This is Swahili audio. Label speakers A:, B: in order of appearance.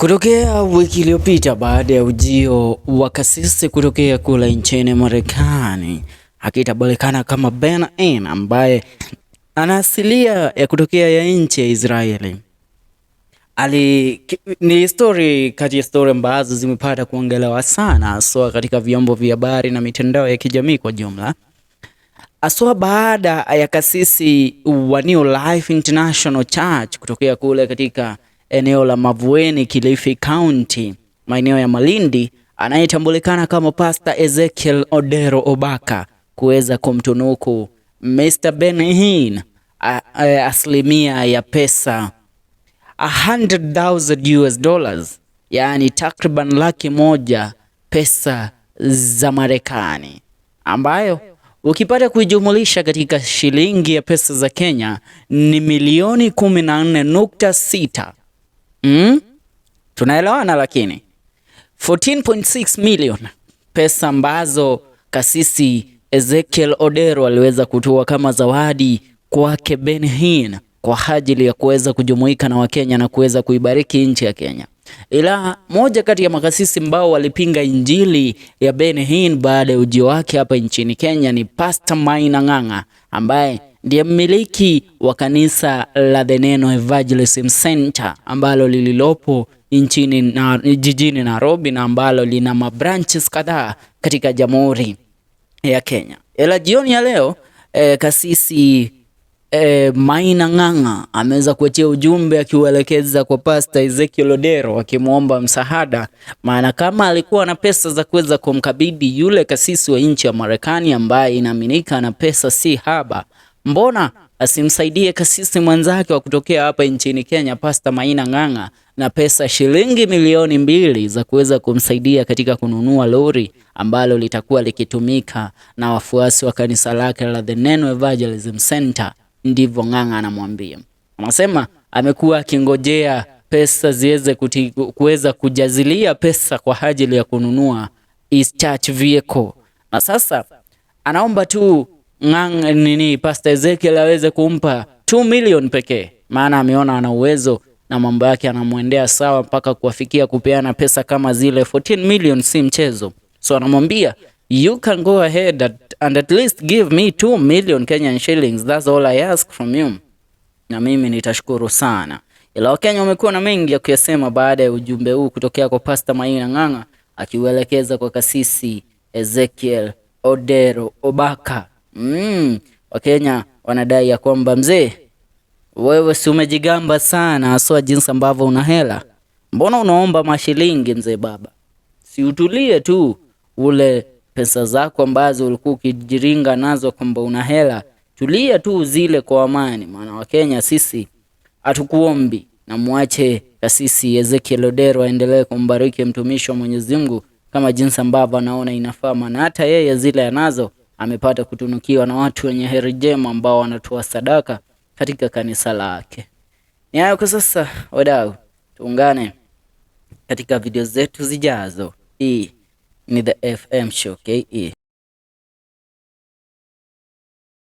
A: Kutokea wiki iliyopita baada ya ujio wa kasisi kutokea kule nchini Marekani akitambulikana kama Ben Hinn ambaye ana asilia ya kutokea ya nchi ya Israeli. Ni story kati ya story ambazo zimepata kuongelewa sana haswa katika vyombo vya habari na mitandao ya kijamii kwa jumla, haswa baada ya kasisi wa New Life International Church kutokea kule katika eneo la Mavueni, Kilifi County, maeneo ya Malindi, anayetambulikana kama Pastor Ezekiel Odero Obaka kuweza kumtunuku Mr. Ben Hinn asilimia ya pesa 100,000 US dollars, yaani takriban 100,000 pesa za Marekani, ambayo ukipata kuijumulisha katika shilingi ya pesa za Kenya ni milioni 14.6. Tunaelewana? Lakini 14.6 million pesa ambazo kasisi Ezekiel Odero aliweza kutoa kama zawadi kwake Ben Hinn kwa ajili ya kuweza kujumuika na Wakenya na kuweza kuibariki nchi ya Kenya. Ila moja kati ya makasisi ambao walipinga injili ya Ben Hinn baada ya ujio wake hapa nchini Kenya ni Pastor Maina Ng'ang'a ambaye ndiye mmiliki wa kanisa la The Neno Evangelism Center ambalo lililopo nchini na jijini Nairobi na ambalo lina mabranches kadhaa katika Jamhuri ya Kenya. Ila jioni ya leo kasisi Maina Ng'ang'a ameweza kuachia ujumbe akiuelekeza kwa Pastor Ezekiel Odero akimwomba msaada, maana kama alikuwa na pesa za kuweza kumkabidhi yule kasisi wa nchi ya Marekani ambaye inaaminika na pesa si haba, mbona asimsaidie kasisi mwenzake wa kutokea hapa nchini Kenya, Pastor Maina Ng'ang'a, na pesa shilingi milioni 2 za kuweza kumsaidia katika kununua lori ambalo litakuwa likitumika na wafuasi wa kanisa lake la The Neno Evangelism Center. Ndivyo Ng'ang'a anamwambia. Anasema amekuwa akingojea pesa ziweze kuweza kujazilia pesa kwa ajili ya kununua his church vehicle, na sasa anaomba tu Ng'ang'a nini, Pastor Ezekiel aweze kumpa 2 million pekee, maana ameona ana uwezo na mambo yake anamwendea sawa mpaka kuwafikia kupeana pesa kama zile 14 million si mchezo. So anamwambia, "You can go ahead and at least give me 2 million Kenyan shillings, that's all I ask from you, na mimi nitashukuru sana." Ila Wakenya wamekuwa na mengi ya kuyasema baada ya ujumbe huu kutokea kwa Pastor Maina Ng'ang'a akiuelekeza kwa kasisi Ezekiel Odero Obaka. Wakenya wanadai ya kwamba mzee, wewe si umejigamba sana haswa jinsi ambavyo una hela, mbona unaomba mashilingi mzee baba? Si utulie tu ule pesa zako ambazo ulikuwa ukijiringa nazo kwamba una hela, tulia tu zile kwa amani, maana Wakenya sisi hatukuombi, na muache kasisi Ezekiel Odero aendelee kumbariki mtumishi wa Mwenyezi Mungu kama jinsi ambavyo anaona inafaa, maana hata yeye zile anazo amepata kutunukiwa na watu wenye heri jema ambao wanatoa sadaka katika kanisa lake. Ni hayo kwa sasa, wadau, tuungane katika video zetu zijazo. Hii ni The FM Show KE.